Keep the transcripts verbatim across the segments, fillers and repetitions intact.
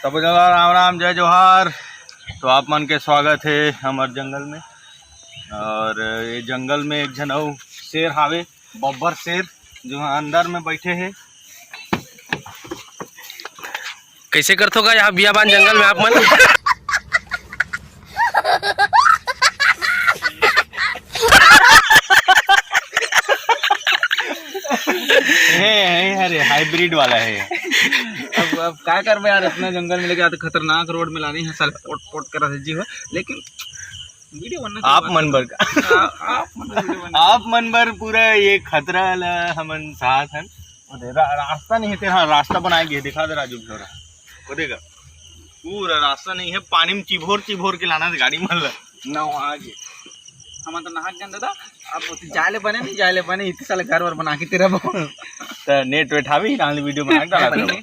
तब जंगल राम राम, जय जोहार। तो आप मन के स्वागत हे हमर जंगल में। और ये जंगल में एक झन अउ शेर हावे, बब्बर शेर, जो अंदर में बैठे हे। कैसे करथो का यहाँ बियाबान जंगल में आप मन? हे, हे, अरे, हाइब्रिड वाला हे। अब, अब का करबे यार, इतना जंगल में लेके आते, खतरनाक रोड में लानी है, साले पोट पोट कर रहे जी हो, लेकिन वीडियो बनना आप मन बर का। आ-, आप मन बर वीडियो बनना। आप मन बर पूरा ये खतरा ला हमन साथ हन। अरे रा-, रास्ता नहीं है तेरा, रास्ता बनाए गए, दिखा दे राजू भैया, वो देखा, पूरा रास्ता नहीं है, पानी में चिभोर चिभोर के लाना है गाड़ी मन ला। ना वहाँ आगे। हमन तो नहा के दादा, अब ओती जाए ले बने, नहीं जाए ले बने, इतने साले घर वर बना के तेरा बहु। तो नेट वेट हावी, कहाँ ले वीडियो बना के डाला तेरा?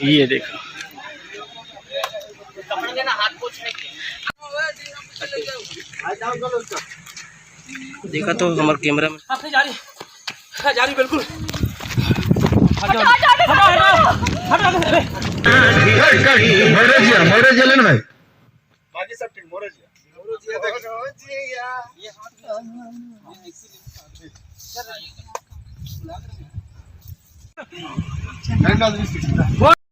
ये देखो, देखा तो हमारे कैमरा में। आपने जा रही, हाँ, जा रही बिल्कुल। हटो, हटो, हटो, हटो, हटो, हटो। मोरे जिया, मोरे जिया लेन भाई। बाकी सब ठीक, मोरे जिया।